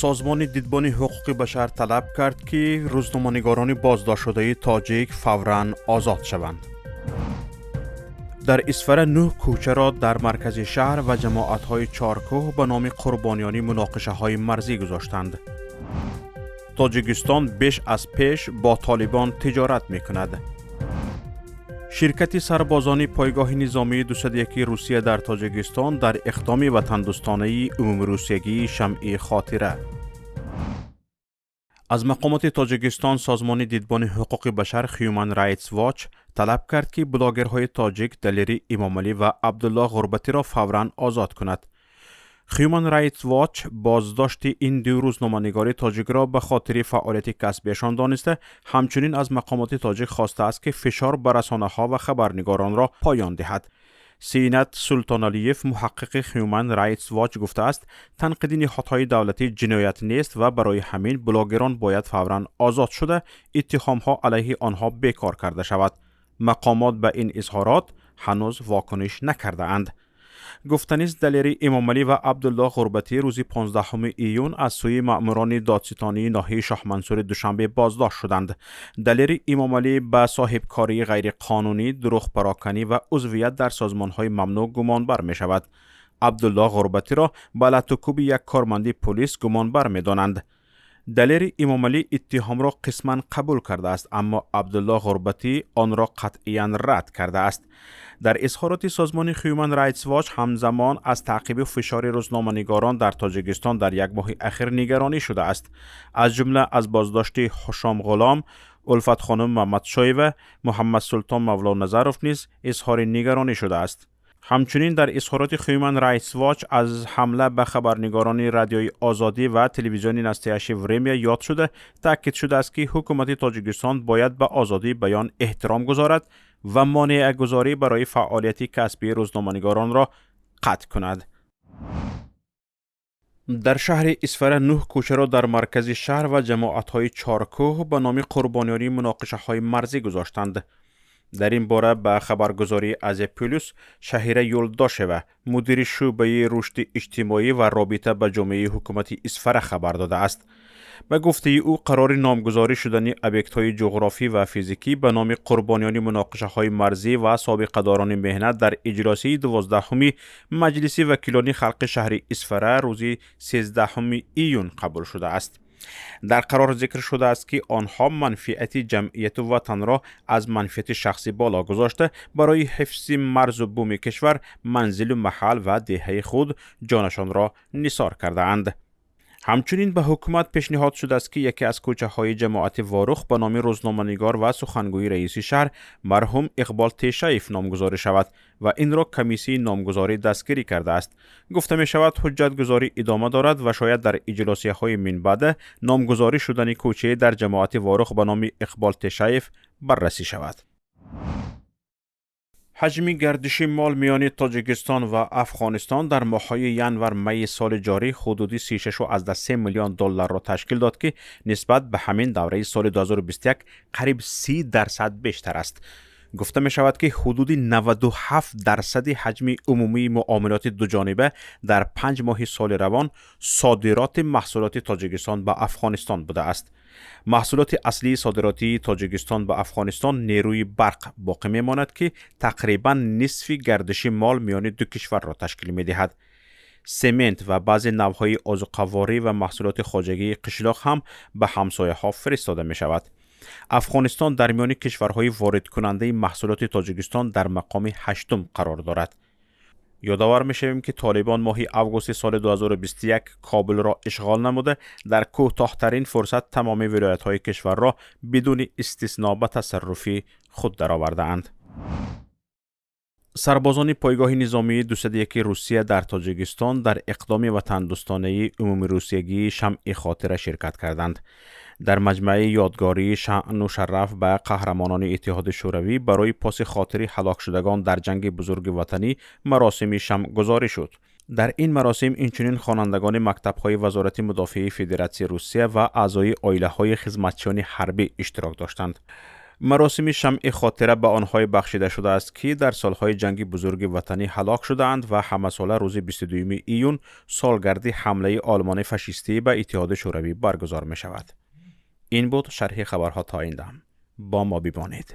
Созмони Дидбони ҳуқуқи башар талаб кард, ки рӯзноманигорони боздоштшудаи тоҷик фавран озод шаванд. Дар Исфара нӯҳ кӯчаро дар маркази шаҳр ва ҷамоатҳои Чоркӯҳ ба номи қурбониёни муноқишаҳои марзӣ гузоштанд. Тоҷикистон беш аз пеш бо Толибон тиҷорат мекунад. Ширкати сарбозони пойгоҳи низомии 201 Русия дар Тоҷикистон дар иқдоми ватандӯстонаи умумирусиягии «Шамъи хотира». Аз мақомоти Тоҷикистон Созмони Дидбони ҳуқуқи башар Human Rights Watch талаб кард, ки блогерҳои тоҷик Далери Имомалӣ ва Абдулло Ғурбатиро фавран озод кунад. Human Rights Watch боздошти ин ду рӯзноманигори тоҷикро ба хотири фаъолияти касбиашон дониста, ҳамчунин аз мақомоти тоҷик хостааст, ки фишор ба расонаҳо ва хабарнигоронро поён диҳад. Синат Султоналиев, муҳаққиқи Human Rights Watch, гуфтааст, танқиди ниҳодҳои давлатӣ ҷиноят нест ва барои ҳамин блогерон бояд фавран озод шуда, иттиҳомҳо алайҳи онҳо бекор карда шавад. Мақомот ба ин изҳорот ҳанӯз вокуниш накардаанд. Гуфтанист, Далери Эмомалӣ ва Абдулло Ғурбатӣ рӯзи 15 июн аз сӯи маъмурони додситонии ноҳияи Шоҳмансури Душанбе боздошт шуданд. Далери Эмомалӣ ба соҳибкории ғайриқонунӣ, дурӯғпароканӣ ва узвият дар созмонҳои мамнӯъ гумонбар мешавад. Абдулло Ғурбатиро ба латукӯби як корманди пулис гумонбар медонанд. Далери Эмомалӣ иттиҳомро қисман қабул кардааст, аммо Абдулло Ғурбатӣ онро қатъиян рад кардааст. Дар изҳороти созмони Human Rights Watch ҳамзамон аз таъқибу фишори рӯзноманигорон дар Тоҷикистон дар як моҳи ахир нигаронӣ шудааст. Аз ҷумла аз боздошти Ҳушом Ғулом, Улфатхонум Мамадшоева, Муҳаммадсултон Мавлоназаров низ изҳори нигаронӣ шудааст. Ҳамчунин дар изҳороти Human Rights Watch аз ҳамла ба хабарнигорони Радиои Озодӣ ва телевизиони Настоящее Время ёд шуда, таъкид шудааст, ки ҳукумати Тоҷикистон бояд ба озодии баён эҳтиром гузорад ва монеагузорӣ барои фаъолияти касбии рӯзноманигоронро қатъ кунад. Дар шаҳри Исфара нӯҳ кӯчаро дар маркази шаҳр ва ҷамоатҳои Чоркӯҳ ба номи қурбониёни муноқишаҳои марзӣ гузоштанд. Дар ин бора ба хабаргузории Азия Плюс Шаҳира Юлдошева, мудири шӯъбаи рушди иҷтимоӣ ва робита ба ҷомеаи ҳукумати Исфара, хабар додааст. Ба гуфтаи ӯ, қарори номгузорӣ шудани объектҳои ҷуғрофӣ ва физикӣ ба номи қурбониёни муноқишаҳои марзӣ ва собиқадорони меҳнат дар иҷлосияи 12-уми Маҷлиси вакилони халқи шаҳри Исфара рӯзи 13 июн қабул шудааст. Дар қарор зикр шудааст, ки онҳо манфиати ҷамъияту ватанро аз манфиати шахсӣ боло гузошта, барои ҳифзи марзу буми кишвар, манзилу маҳал ва деҳаи худ ҷонашонро нисор кардаанд. Ҳамчунин ба ҳукумат пешниҳод шудааст, ки яке аз кӯчаҳои ҷамоати Ворух ба номи рӯзноманигор ва сухангӯи раиси шаҳр марҳум Иқбол Тешаев номгузорӣ шавад ва инро комиссияи номгузорӣ дастгирӣ кардааст. Гуфта мешавад, ҳуҷҷатгузорӣ идома дорад ва шояд дар иҷлосияҳои минбаъда номгузорӣ шудани кӯчае дар ҷамоати Ворух ба номи Иқбол Тешаев баррасӣ шавад. Ҳаҷми гардиши мол миёни Тоҷикистон ва Афғонистон дар моҳҳои январ-майи соли ҷорӣ ҳудуди 36,3 миллион долларро ташкил дод, ки нисбат ба ҳамин давраи соли 2021 қариб 30% бештар аст. Гуфта мешавад, ки ҳудуди 97 дарсади ҳаҷми умумии муомилоти дуҷониба дар 5 моҳи соли равон содироти маҳсулоти Тоҷикистон ба Афғонистон будааст. Маҳсулоти аслии содиротии Тоҷикистон ба Афғонистон нерӯи барқ боқӣ мемонад, ки тақрибан нисфи гардиши мол миёни ду кишварро ташкил медиҳад. Семент ва баъзе навъҳои озуқаворӣ ва маҳсулоти хоҷагии қишлоқ ҳам ба ҳамсояҳо фиристода мешавад. Афғонистон дар миёни кишварҳои воридкунандаи маҳсулоти Тоҷикистон дар мақоми ҳаштум қарор дорад. Ёдовар мешавем, ки Толибон моҳи августи соли 2021 Кобулро ишғол намуда, дар кӯтоҳтарин фурсат тамоми вилоятҳои кишварро бидуни истисно ба тасарруфи худ даровардаанд. Сарбозони пойгоҳи низомии 201 Русия дар Тоҷикистон дар иқдоми ватандӯстонаи умумирусиягии «Шамъи хотира» ширкат карданд. Дар маҷмӯаи ёдгории шаъну шараф ба қаҳрамонони Иттиҳоди Шӯравӣ барои поси хотири ҳалокшудагон дар Ҷанги Бузурги Ватанӣ маросими шамъгузорӣ шуд. Дар ин маросим инчунин хонандагони мактабҳои Вазорати мудофиаи Федератсияи Русия ва аъзои оилаҳои хизматчиёни ҳарбӣ иштирок доштанд. Маросими шамъи хотира ба онҳое бахшида шудааст, ки дар солҳои ҷанги бузурги ватанӣ ҳалок шудаанд ва ҳамасола рӯзи 22 июн, солгарди ҳамлаи Олмони фашистӣ ба Иттиҳоди Шӯравӣ, баргузор мешавад. Ин буд шарҳи хабарҳо то ин дам. Бо мо бимонед.